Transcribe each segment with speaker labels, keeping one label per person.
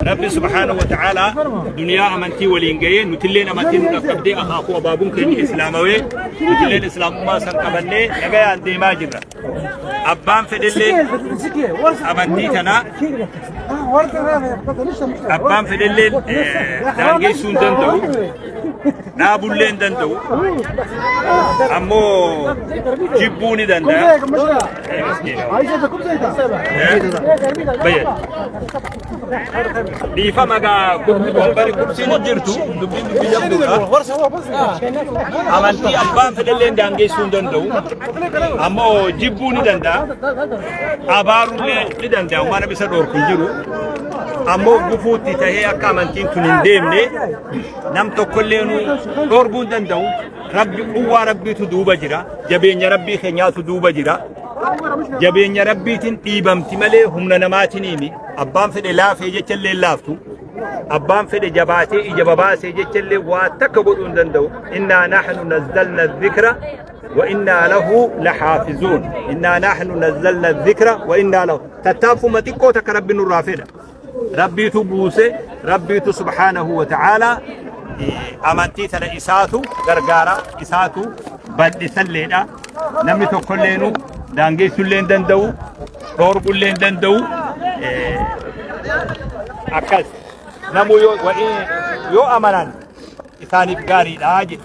Speaker 1: Rabbi subhaanahu wa ta'aalaa duniyaa amantii waliin ga'ee nutilleen amantii nu dhaqqabdee akaakuu abaabuun keenya islaamawee nutilleen islaamummaa san qabannee nagayaan deemaa jirra. Abbaan fedhellee amantii tanaa abbaan fedhellee daangeessuu hin danda'u. Dhaabullee hin danda'u. Ammoo jibbuu ni danda'a. Bayyad. Dhiifama gaa bari kursiin hin jirtu dubbiin dubbii jabduudha. Amantii abbaan fedhellee daangeessuu hin danda'u. Ammoo jibbuu ni danda'a. Abaarullee ni danda'a. Waan nama isa dhorku hin jiru. Ammoo gufuutti tahee akka amantiin tun hin deemne nam tokkollee nu dhorguu hin danda'u. Rabbi quwwaa rabbiitu duuba jira. Jabeenya rabbii keenyaatu duuba jira. Jabeenya rabbiitiin dhiibamti malee humna namaatiniimi. Abbaan fedhe laafee jecha illee laaftu. Abbaan fedhe jabaatee ija babaasee jecha illee waa takka godhuu hin danda'u. Innaa nahnu nazzalna dhikra wa innaa lahu lahaafizuun. Innaa nahnu nazzalna dhikra wa innaa lahu. Tattaaffuma xiqqoo takka rabbi nurraa fedha. Rabbiitu buuse, Rabbiitu subhaanahu wa ta'aalaa amantii tana isaatu gargaara, isaatu bal'isalleedha. Namni tokkolleenu daangeessullee hin danda'u, dhoorgullee hin danda'u. Akkas namuu yoo yoo amanan isaaniif gaariidha jedhe.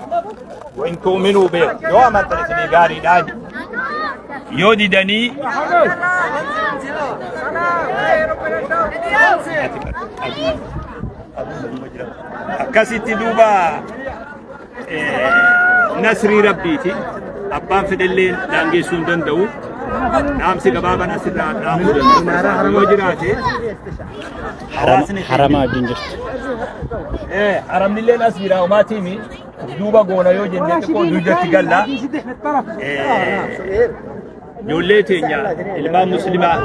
Speaker 1: Wa in tu'minuu beeku yoo amantan isinii gaariidha jedhe. Yoo didanii akkasitti duuba nasrii rabbiiti. Abbaan fedhellee daangeessuu hin danda'u. Dhaamsi gabaabaan asirraa dhaamuu danda'u. Yoo jiraate hawaasni
Speaker 2: Haramaa wajjin jirtu.
Speaker 1: Haramnilleen as jira homaatiimi duuba goona yoo jenne xiqqoo duudatti galla. Ijoollee teenya ilmaan muslimaa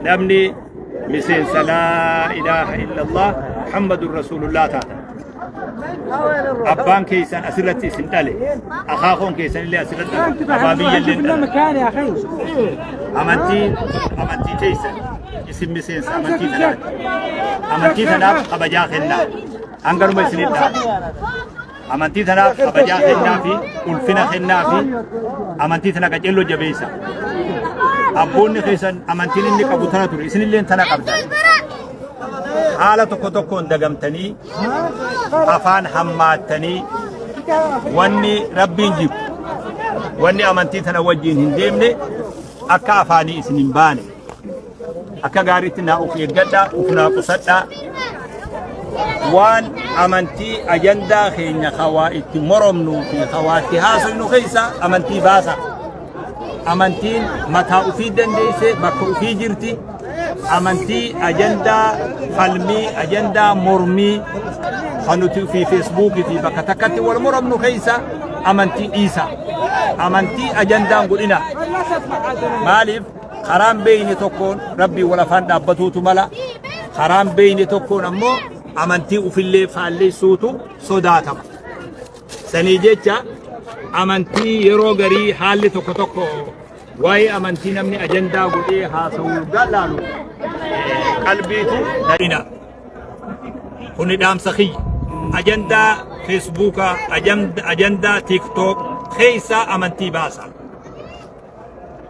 Speaker 1: namni miseensa laa ilaaha illallah Muhammadun Rasuulullah taatan. Abbaan keessan asirratti isin dhale akaakoon keessan illee asirratti dhale abbaa biyya illee dhale. Amantii amantii teessan isin miseensa amantii tanaati. Amantii tanaaf kabajaa kennaa. Hanganuma isinit dhaama. Amantii tanaaf kabajaa kennaa fi ulfina kennaa fi amantii tana qaceelloo jabeessa. Abboonni keessan amantiin inni qabu tana ture isinillee tana qabdan. Haala tokko tokkoon dagamtanii afaan hammaattanii wanni rabbiin jibbu wanni amantii tana wajjin hin deemne akka afaanii isin hin baane. Akka gaariitti naa of eeggadhaa, of naa qusadhaa. Waan amantii ajandaa keenya hawaa itti moromnuu fi hawaa itti haasofnu keessa amantii baasa. Amantiin mataa ofii dandeesse bakka ofii jirti. Amantii ajandaa falmii, ajandaa mormii kan nuti fi feesbuukii fi bakka takkatti wal moromnu keessa amantii dhiisa. Amantii ajandaan godhina. Maaliif? Karaan beeyne tokkoon Rabbiin wal afaan dhaabbatuutu mala. Karaan beeyne tokkoon ammoo amantii ufillee faalleessuutu sodaatama. Sanii jecha amantii yeroo garii haalli tokko tokko waa'ee amantii namni ajandaa godhee haasa'uu laalu qalbiitu dhina. Kuni dhaamsa kiyya. Ajandaa Feesbuukaa, ajandaa TikTok keessaa amantii baasa.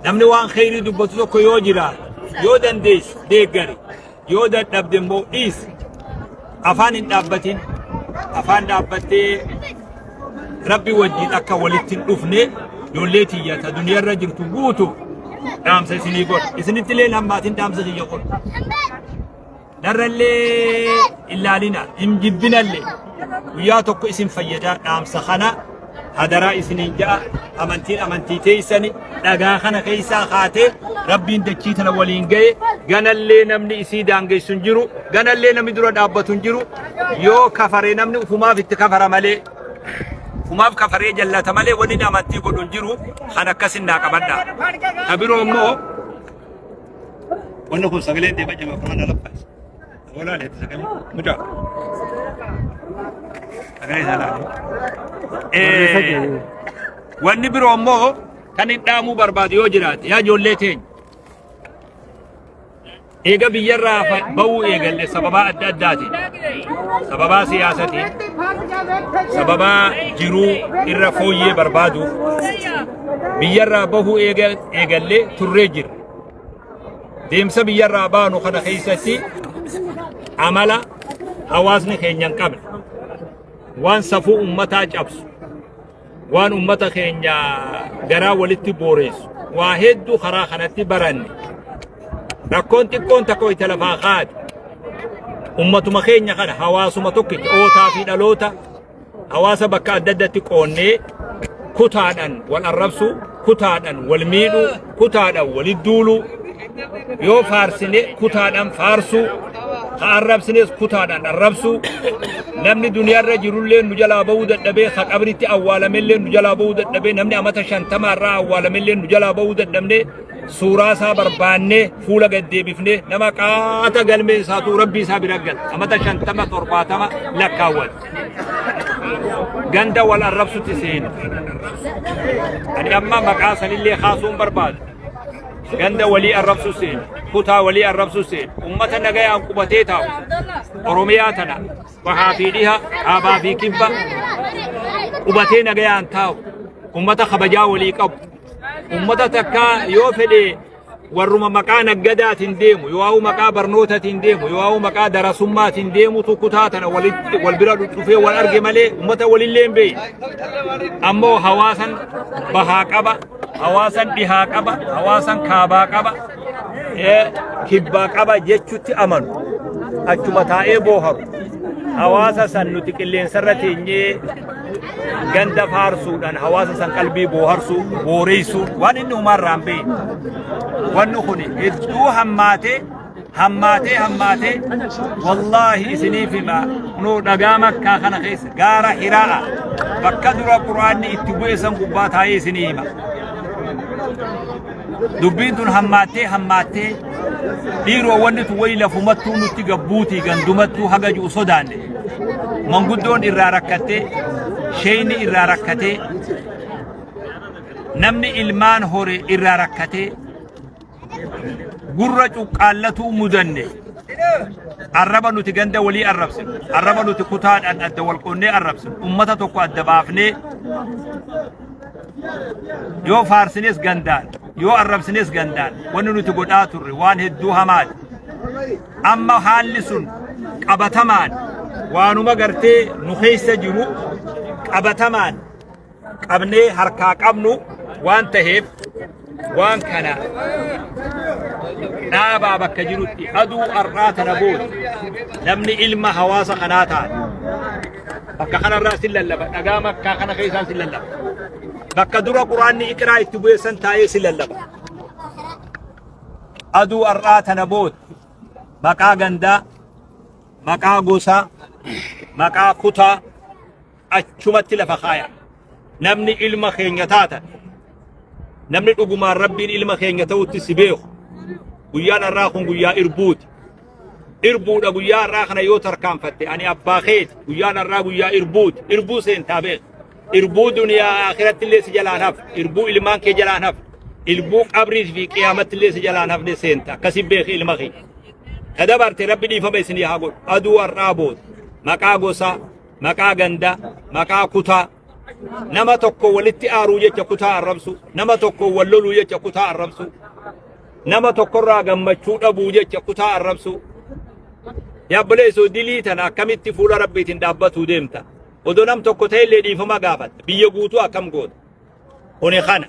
Speaker 1: Namni waan kheyrii dubbatu tokko yoo jiraate, yoo dandeesse deeggari, yoo dadhabde immoo dhiisi. Afaan hin dhaabbatin, afaan dhaabbattee Rabbi wajjin akka walitti hin dhufne ijoollee tiyya ta duniyarra jirtu guutu dhaamsa isinii godha. Isinitti illee hammaatin dhaamsa kiyya godha. Narrallee hin laalina, hin jibbinallee. Guyyaa tokko isin fayyada dhaamsa kana hadaraa isiniin ja'a amantiin amantii teessani dhagaa kana keessaa kaatee rabbiin dachii tana waliin ga'e ganallee namni isii daangessu hin jiru ganallee namni dura dhaabbatu hin jiru yoo kafare namni ufumaaf itti kafara malee ufumaaf kafaree jallata malee wanni amantii godhu hin jiru kan akkasin naa qabadha. Ka biroo immoo Wanni kun sagalee deemaa jama afaan alaffaas. Walaa leeti sagalee. Mucaa. Sagalee isaa laale. Wanni biroo immoo kan hin dhaamuu barbaadu yoo jiraate yaa ijoollee teenya. Eega biyyarraa ba'uu eegalle sababaa adda addaatiin. Sababaa siyaasatiin, sababaa jiruu irra fooyyee barbaaduuf biyyarraa bahuu eegallee turree jirra. Deemsa biyyarraa baanu kana keessatti amala hawaasni keenya hin qabne, waan safuu ummataa cabsu, waan ummata keenya garaa walitti booreessu waa hedduu karaa kanatti baranne. Rakkoon xiqqoon takka wayita lafaa kaate ummatuma keenya kana hawaasuma tokkicha ootaa fi dhaloota hawaasa bakka adda addatti qoonnee kutaadhaan wal arrabsuu, kutaadhaan wal miidhuu, kutaadhaan walitti duuluu, yoo faarsine kutaadhaan faarsuu, ka arrabsines kutaadhaan arrabsuu, namni duniyaarra jirullee nu jalaa ba'uu dadhabee, ka qabritti awwaalamellee nu jalaa ba'uu dadhabee, namni amata 50 irraa awwaalamellee nu jalaa ba'uu dadhabnee, suuraa isaa barbaannee fuula gad deebifnee nama qaata galmee isaatuu rabbii isaa bira gala amata 50 70 lakkaawwate. Ganda wal arrabsutti seenu. Ani amma maqaa sanillee kaasuun barbaadu. Ganda walii arrabsu seenu, kutaa walii arrabsu seenu, ummata nagayaan qubatee taa'u. Oromiyaa tana bahaa fi dhiha, kaabaa fi kibba qubatee nagayaan taa'u. Ummata kabajaa walii qabu. Ummata takkaa yoo fedhe warruma maqaa naggadaatiin deemu, yoo maqaa barnootaatiin deemu, yoo maqaa darasummaatiin deemutu kutaa tana walitti wal bira dhufee wal arge malee ummata walillee hin beeku. Ammoo hawaasan bahaa qaba, hawaasan dhihaa qaba, hawaasan kaabaa qaba, kibbaa qaba jechutti amanu. Achuma taa'ee booharu. Hawaasa san nuti qilleensarra teenyee ganda faarsuudhaan hawaasa san qalbii booharsuu, booreessuu waan inni uumaarraa hin beekne. Wanni kun hedduu hammaatee hammaatee hammaatee, wallaahi isiniif hima, kunoo dhagaa Makkaa kana keessa gaara Hiraa'a bakka dura Quraanni itti bu'e san gubbaa taa'ee isinii hima. Dubbiin tun hammaattee hammaattee, dhiiroo, wanni tun wayi lafumattuu nutti gabbuutii gandumattuu haga ji'u sodaanne. Manguddoon irraa rakkattee, sheeyni irraa rakkatee, namni ilmaan hore irraa rakkatee, gurra cuqqaallatuu mudanne. Arraba nuti ganda walii arrabsinu, arraba nuti kutaadhaan adda wal qoonnee arrabsinu, ummata tokko adda baafnee yoo faarsines gandaan, yoo arrabsines gandaan, wanni nuti godhaa turre waan hedduu hamaati. Amma haalli sun qabatamaan waanuma gartee nu keessa jiru qabatamaan qabnee harkaa qabnu waan taheef, waan kana dhaabaa bakka jirutti. Aduu har'aa tana booda namni ilma hawaasa kanaa taate bakka kanarraa sin lallaba, dhagaa Makkaa kana keessaan sin lallaba, bakka dura Quraanni iqraa itti bu'e san taa'ee sin lallaba. Aduu har'aa tana booda maqaa gandaa, maqaa gosaa, maqaa kutaa achumatti lafa kaaya. Namni ilma keenya taatan, namni dhugumaan Rabbiin ilma keenya ta'utti si beeku, guyyaan har'aa kun guyyaa irbuuti. Irbuudha. Guyyaa har'aa kana yoo tarkaanfatte ani abbaa keeti. Guyyaan har'aa guyyaa irbuuti. Irbuu seentaa beeku. Irbuu duniyaa akhiratti illee si jalaan hafu, irbuu ilmaan kee jalaan hafu, irbuu qabrii fi qiyaamatti illee si jalaan hafne seenta. Akkasi beeki ilma kee. Ta dabarte Rabbi dhiifama isinii haa godhu. Aduu har'aa booda maqaa gosaa, maqaa gandaa, maqaa kutaa, nama tokko walitti aaruu jecha kutaa arrabsu, nama tokko wal loluu jecha kutaa arrabsu, nama tokkorraa gammachuu dhabuu jecha kutaa arrabsu. Yaabboleessoo, dilii tana akkamitti fuula Rabbiitiin dhaabbatuu deemta? Odoo nam tokko ta'ellee dhiifama gaafatta. Biyya guutuu akkam goota? Kuni kana.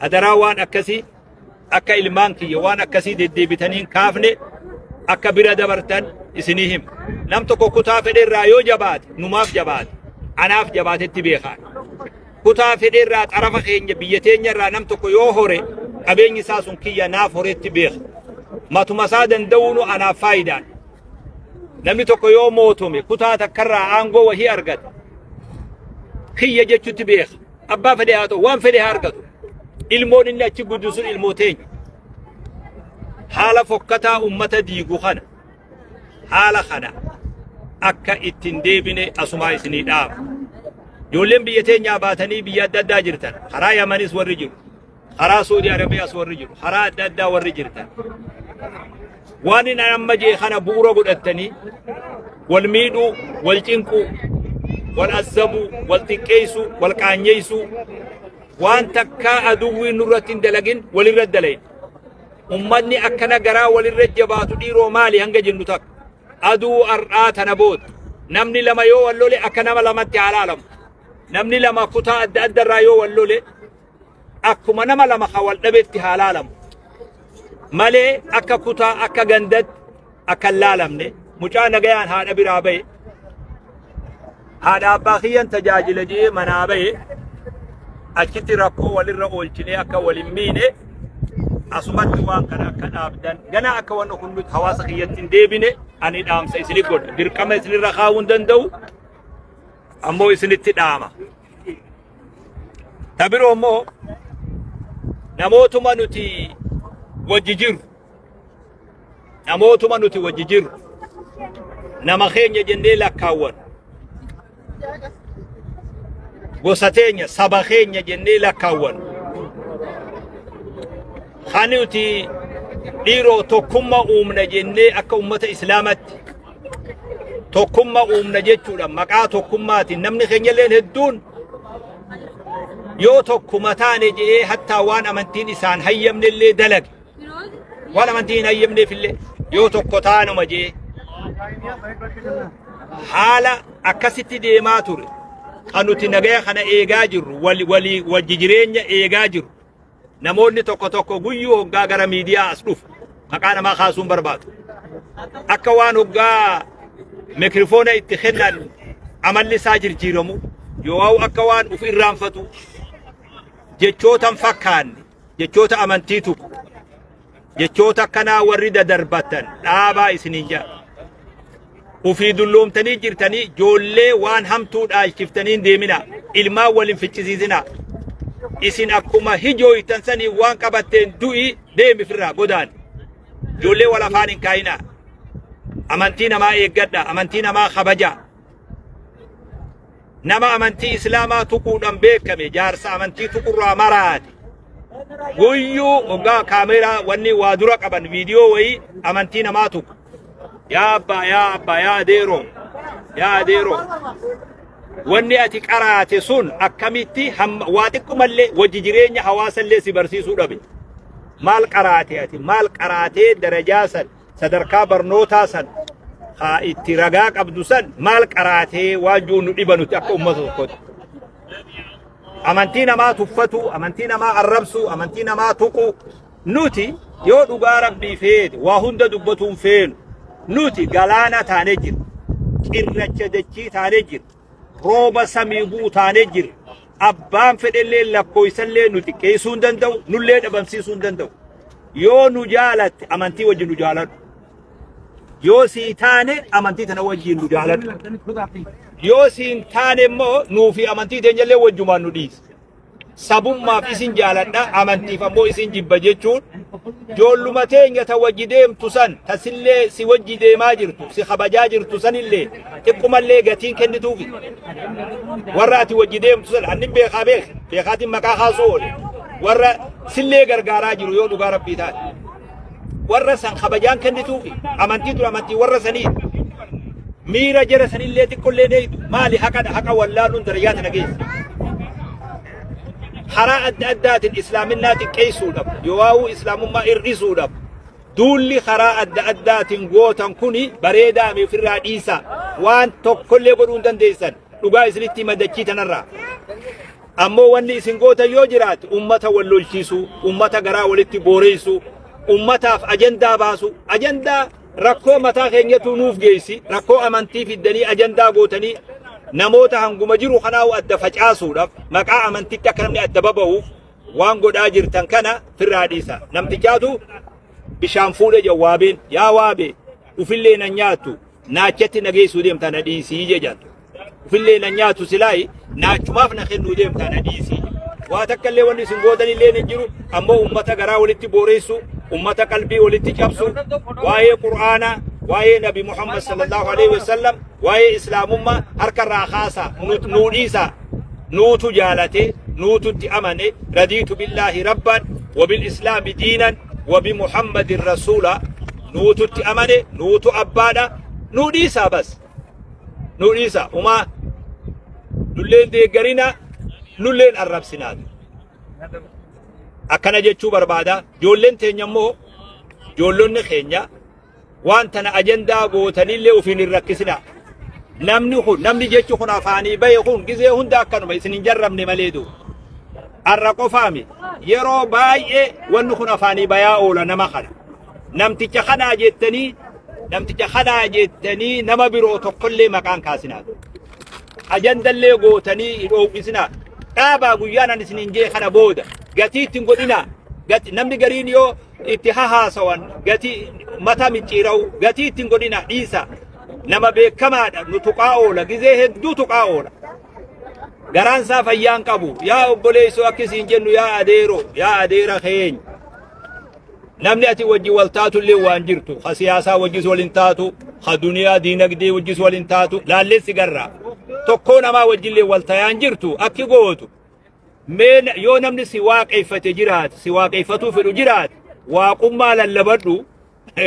Speaker 1: Hadaraa, waan akkasii akka ilmaan kiyya waan akkasii deddeebitanii hin kaafne, akka bira dabartan isinii hima. Nam tokko kutaa fedhe irraa yoo jabaate numaaf jabaate, anaaf jabaatetti beekaa. Kutaa fedhe irraa, xarafa keenya biyya teenya irraa nam tokko yoo hore, qabeenyi isaa sun kiyya, naaf horetti beeka. Matuma isaa danda'uunu anaaf faayidaan. Namni tokko yoo mootome, kutaa takkarraa aangoo wahii argate, kiyya jechutti beeka. Abbaa fedhe haa ta'u, waan fedhe haa argatu. Ilmoon inni achi guddisu ilmoo teenya. Haala fokkataa ummata diigu kana, haala kana akka ittiin deebine asumaa isinii dhaaba. Ijoolleen biyya teenyaa baatanii biyya adda addaa jirtan, karaa Yamanis warri jiru, karaa Saudi Arabiyaas warri jiru, karaa adda addaa warri jirtan. Waan inni amma jee kana bu'uura godhattanii wal miidhuu, wal cinquu, wal azzabuu, wal xiqqeessuu, wal qaanyeessuu waan takkaa aduwwiin nurratti hin dalagin walirra dalayin. Ummanni akkana garaa walirra jabaatu dhiiroo maali hanga jennu takka. Aduu har'aa tana booda namni lama yoo wal lole akka nama lamatti haa laalamu. Namni lama kutaa adda adda irraa yoo wal lole akkuma nama lama ka wal dhabetti haa laalamu. Malee akka kutaa akka gandatti akka hin laalamne mucaa nagayaan haadha biraa bahe haadha abbaa kiyyan tajaajila jee manaa bahe achitti rakkoo walirra oolchinee akka wal hin miine asumatti waan kana akka dhaabdan ganaa akka wanni kun nuti hawaasa kiyyatti hin deebine ani dhaamsa isinif godha dirqama isinirra kaa'uu hin danda'u ammoo isinitti dhaama. Ta biroo immoo namootuma nuti wajji jirru namootuma nuti wajji jirru nama keenya jennee lakkaawwan gosa teenya saba keenya jennee lakkaawwan kan nuti dhiiroo tokkummaa uumna jennee akka ummata islaamatti tokkummaa uumna jechuudha maqaa tokkummaatiin namni keenya illeen hedduun yoo tokkuma taane je'ee hattaa waan amantiin isaan hayyamne illee dalage waan amantiin hin hayyamneef illee yoo tokko taanuma je'ee haala akkasitti deemaa ture kan nuti nagaya kana eegaa jirru walii wajji jireenya eegaa jirru Namoonni tokko tokko guyyuu hoggaa gara miidiyaa as dhufu maqaa namaa kaasuun barbaadu. Akka waan hoggaa mikirifoona itti kennan amalli isaa jirjiiramu yoo akka waan uf irraanfatu jechoota hin fakkaanne jechoota amantii tuqu jechoota akkanaa warri dadarbatan dhaabaa isiniin jedha. Ufii dulloomtanii jirtanii ijoollee waan hamtuu dhaalchiftanii hin deeminaa. Ilmaan wal hin ficcisiisinaa. Isin akkuma hijooytan sanii waan qabatteen du'i deemi firraa godaani. Ijoollee wal afaan hin kaayinaa. Amantii namaa eeggadha. Amantii namaa kabajaa. Nama amantii Islaamaa tuquudhaan beekame jaarsa amantii tuqurraa maraate. Guyyuu hoggaa kaameeraa wanni waa dura qaban viidiyoo wayii amantii namaa tuqu. Yaa abbaa yaa abbaa yaa adeeroo yaa adeeroo wanni ati qaraate sun akkamitti waa xiqqumallee wajji jireenya hawaasallee si barsiisuu dhabe. Maal qaraate ati maal qaraatee darajaa san sadarkaa barnootaa san haa itti ragaa qabdu san maal qaraatee waan jiru nu dhiba nuti akka uummata tokkotti. Amantii namaa tuffatu, amantii namaa arrabsu, amantii namaa tuqu nuti yoo dhugaa rabbii feete waa hunda dubbatuun feenu nuti galaana taanee jira. Cirracha dachii taanee jira. Rooba samii bu'u taanee jira. Abbaan fedhellee lakkoofsallee nu xiqqeessuu hin danda'u, nullee dhabamsiisuu hin danda'u. Yoo nu jaalatte amantii wajjin nu jaaladhu. Yoo sii taane amantii tana wajjin nu jaaladhu. Yoo siin taane immoo nuu fi amantii teenyallee wajjumaan nu dhiisi. Sabummaaf isin jaaladha amantiif ammoo isin jibba jechuun joolluma teenya ta wajji deemtu san ta sillee si wajji deemaa jirtu si kabajaa jirtu sanillee xiqqumallee gatiin kennituufi. Warra ati wajji deemtu san annin beekaa beek beekaatiin maqaa kaasuu oole warra sillee gargaaraa jiru yoo dhugaa rabbii taate. Warra san kabajaan kennituufi amantii tun amantii warra sanii miira jara sanillee xiqqollee dheeydu maali haqadha haqa wallaaluun darajaa tana geesse. Karaa adda addaatiin islaaminaa xiqqeessuudhaaf yoo'aawuu islaamummaa hir'isuudhaaf duulli karaa adda addaatiin gootan kuni bareedaa mi ofirraa dhiisa waan tokkollee godhuu hin dandeessan dhugaa isinitti hima dachii tanarraa. Ammoo wanni isin gootan yoo jiraate ummata wal lolchiisuu, ummata garaa walitti booreessuu, ummataaf ajandaa baasuu, ajandaa rakkoo mataa keenyatu nuuf geessi, rakkoo amantii fiddanii ajandaa gootanii namoota hanguma jiru kanaa'u adda facaasuudhaaf maqaa amantitti akka namni adda baba'uuf waan godhaa jirtan kana firraa dhiisa. Namtichaatu bishaan fuudhe jedhu waabeen yaa waabee ufillee nan nyaattu naachatti na geessuu deemta na dhiisii jedhan. Ufillee na nyaatu silaayi naachumaaf na kennuu deemtaa na dhiisii. Waa takka illee wanni isin gootan illee hin jiru ammoo ummata garaa walitti booreessu ummata qalbii walitti cabsu waa'ee qur'aanaa waa'ee nabi Muhammad sallallahu alaihi wasallam waa'ee islaamummaa harka irraa kaasaa nuu dhiisaa nuutu jaalate nuutu itti amane radiitu billaahi rabban wabil islaami diinan wabi muhammadin rasuula. Nuututti amane, nuutu abbaadha. Nuu dhiisaa bas. Nuu dhiisaa. Umaa nulleen deeggarina, nulleen arrabsinaa. Akkana jechuu barbaada. Ijoolleen teenya immoo ijoollonni keenya waan tana ajandaa gootanillee ofiin hin rakkisinaa. Namni kun namni jechi kun afaanii bahe kun gizee hunda akkanuma isin hin jarramne malee duuba. Arra qofaami yeroo baay'ee wanni kun afaanii bayaa oola nama kana. Namticha kanaa jettanii namticha kanaa jettanii nama biroo tokkollee maqaan kaasinaa. Ajandallee gootanii hin dhoowwisinaa. Dhaabaa guyyaan ani isiniin jee kana booda gatii ittiin godhinaa. Namni gariin yoo itti hahaasawan gatii mata micciira'u gatii ittiin godhinaa dhiisa. Nama beekamaadha nu tuqaa oola gizee hedduu tuqaa oola. Garaan isaa fayyaan qabu yaa obboleessoo akka isiin jennu yaa adeeroo yaa adeera keenya. Namni ati wajjin wal taatu illee waan jirtu ka siyaasaa wajjis wal hin taatu ka duniyaa diinagdee wajjis wal hin taatu laallee si garraa. Tokkoo namaa wajjillee wal tayaan jirtu akki gootu. Mee yoo namni si waaqeffate jiraate si waaqeffatuu fedhu jiraate waaqummaa lallabadhu.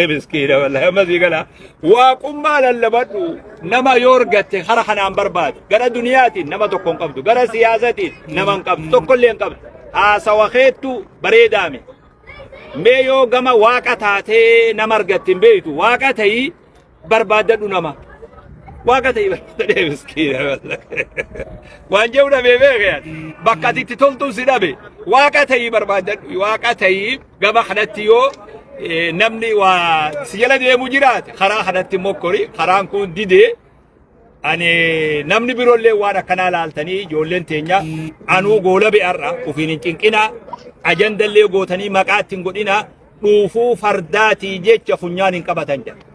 Speaker 1: Miskiina wallahi amma sii gala. Waaqummaa lallabadhu nama yoo argatte kara kanaan barbaadu. Gara duniyaatiin nama tokko hin qabdu. Gara siyaasatiin nama hin qabdu. Tokkollee hin qabdu. Haasawa keettu bareedaame. Mee yoo gama waaqa taatee nama argatte hin beektu. Waaqa ta'ii barbaaddadhu nama. Waaqa ta'ii barbaadadhee miskiina wallahi. Waan jedhu dhabee beekee bakka ati itti toltuun si dhabe. Waaqa ta'ii barbaaddadhu. Waaqa ta'ii gama kanatti yoo namni waa si jala deemu jiraate karaa kanatti mokkori karaan kun didee ani namni biroollee waan akkanaa laaltanii ijoolleen teenya anuu goola be'arra ofiin hin cinqinaa ajandallee gootanii maqaa ittiin godhinaa dhuufuu fardaatii jecha funyaan hin qabatan jedha.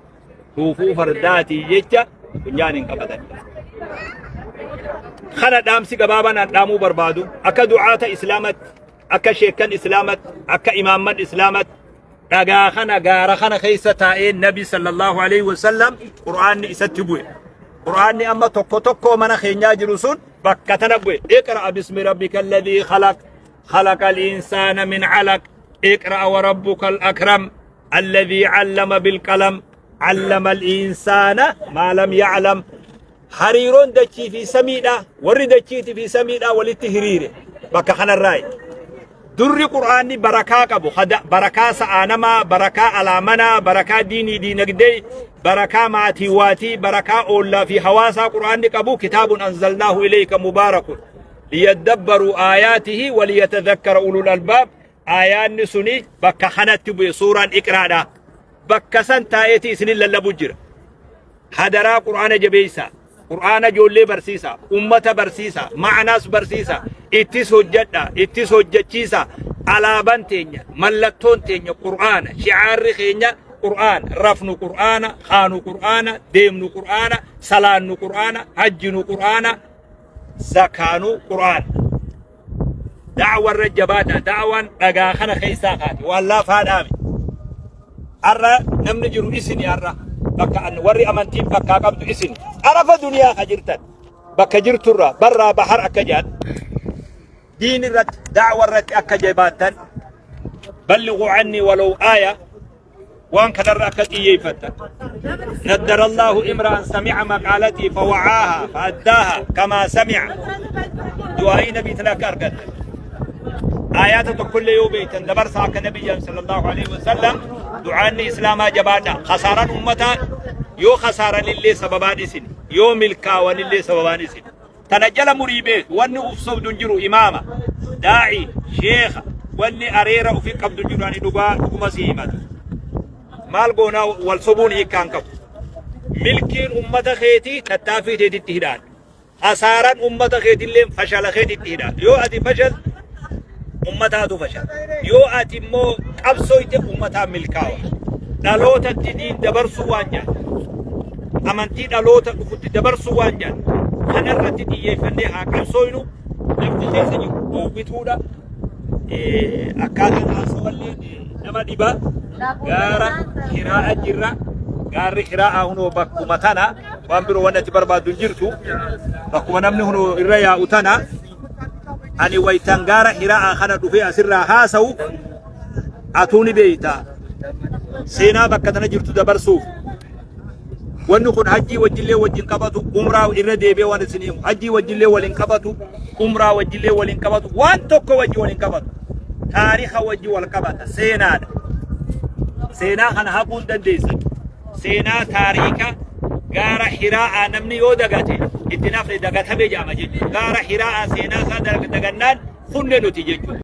Speaker 1: Dhuufuu fardaatii jecha funyaan hin qabatan. Kana dhaamsi gabaabaan an dhaamuu barbaadu akka du'aata islaamatti akka sheekkan islaamatti akka imaamman islaamatti dhagaa kana gaara kana keessa taa'ee nabi sallallahu alaihi wasallam qur'aanni isatti bu'e. Qur'aanni amma tokko tokko mana keenyaa jiru sun bakka tana bu'e. Iqra bismi rabbika alladhii khalaq khalaqa al-insaana min alaq iqra wa rabbuka al-akram alladhii allama bil-qalam allama al-insaana maa lam ya'lam. Hariiroon dachii fi samiidha warri dachiitii fi samiidha walitti hiriire bakka kanarraayi. Durri Qur'aanni barakaa qabu barakaa sa'aa namaa, barakaa alaamanaa, barakaa diinii diinagdee, barakaa maatii waatii, barakaa oollaa fi hawaasaa Qur'aanni qabu kitaabun anzalnaahu ilayka mubaarakun liyaddabbaruu aayaatihi waliyatadhakkara ulul albaab. Aayaanni suni bakka kanatti bu'e suuraan iqraadha. Bakka san taa'eeti isinin lallabu jira. Hadaraa Qur'aana jabeessaa. Qur'aana ijoollee barsiisa, ummata barsiisa, ma'anaas barsiisa, ittis hojjedha, ittis hojjechiisa. Alaabaan teenya, mallattoon teenya Qur'aana, shi'aarri keenya Qur'aana, rafnu Qur'aana, kaanu Qur'aana, deemnu Qur'aana, salaannu Qur'aana, hajjinu Qur'aana, zakaanu Qur'aana. Da'awarra jabaadha. Da'awaan dhagaa kana keessaa kaati. Waan laafaa dhaame. Har'a namni jiru isini har'a. Bakka warri amantiin bakkaa qabdu isini. Arafa duniyaa ka jirtan. Bakka jirturraa barraa bahar akka jedhan. Diin irratti da'awa irratti akka jabaattan. Ballighu anni walaw aaya. Waan kanarra akka xiyyeeffattan. Naddara Allahu imra'an sami'a maqaalatii fawa'aaha fa'addaaha kamaa sami'a. Du'aa'ii nabii tana akka argattan. Aayaata tokkollee yoo beektan dabarsa akka nabiyyan sallallahu alaihi wasallam du'aanni islaamaa jabaadha. Khasaaran ummataa yoo khasaaranillee sababaan isin yoo milkaawanillee sababaan isin. Tana jala murii beeku wanni uf sobdu hin jiru imaama daa'i sheekha wanni areera ufi qabdu hin jiru ani dhugaa dhuguma si himatu. Maal goonaa wal sobuun hiikkaan qabu. Milkiin ummata keetii tattaaffii teetitti hidhaan. Hasaaran ummata keetillee fashala keetitti hidhaan. Yoo ati fashal ummataatu fashala. Yoo ati immoo qabsooyte ummataa milkaawa. Dhalootatti diin dabarsuu waan jedhan. Amantii dhaloota dhufutti dabarsuu waan jedhan. Kanarratti xiyyeeffannee haa qabsooynu. Lafti keessa jiru oowwituudha. Akkaataan haasawallee nama dhiba. Gaara hiraa'a jirra. Gaarri hiraa'a hunoo bakkuma tana waan biroo wanni ati barbaaddu hin jirtu. Bakkuma namni hunoo irra yaa'u tana. Ani waytan gaara hiraa'a kana dhufee asirraa haasa'u atuu ni beeyta. Seenaa bakka tana jirtu dabarsuuf. Wanni kun hajjii wajjillee wajjin qabatu, umraa irra deebi'ee waan isin himu. Hajjii wajjillee waliin qabatu, umraa wajjillee waliin qabatu, waan tokko wajji waliin qabatu. Taarika wajji wal qabata, seenaadha. Seenaa kana haquu hin dandeessan. Seenaa taariika gaara Hiraa'aa namni yoo dagate itti nafne dagatame jedhama jechuudha. Gaara Hiraa'aa seenaa isaa dagannaan kunne nuti jechuudha.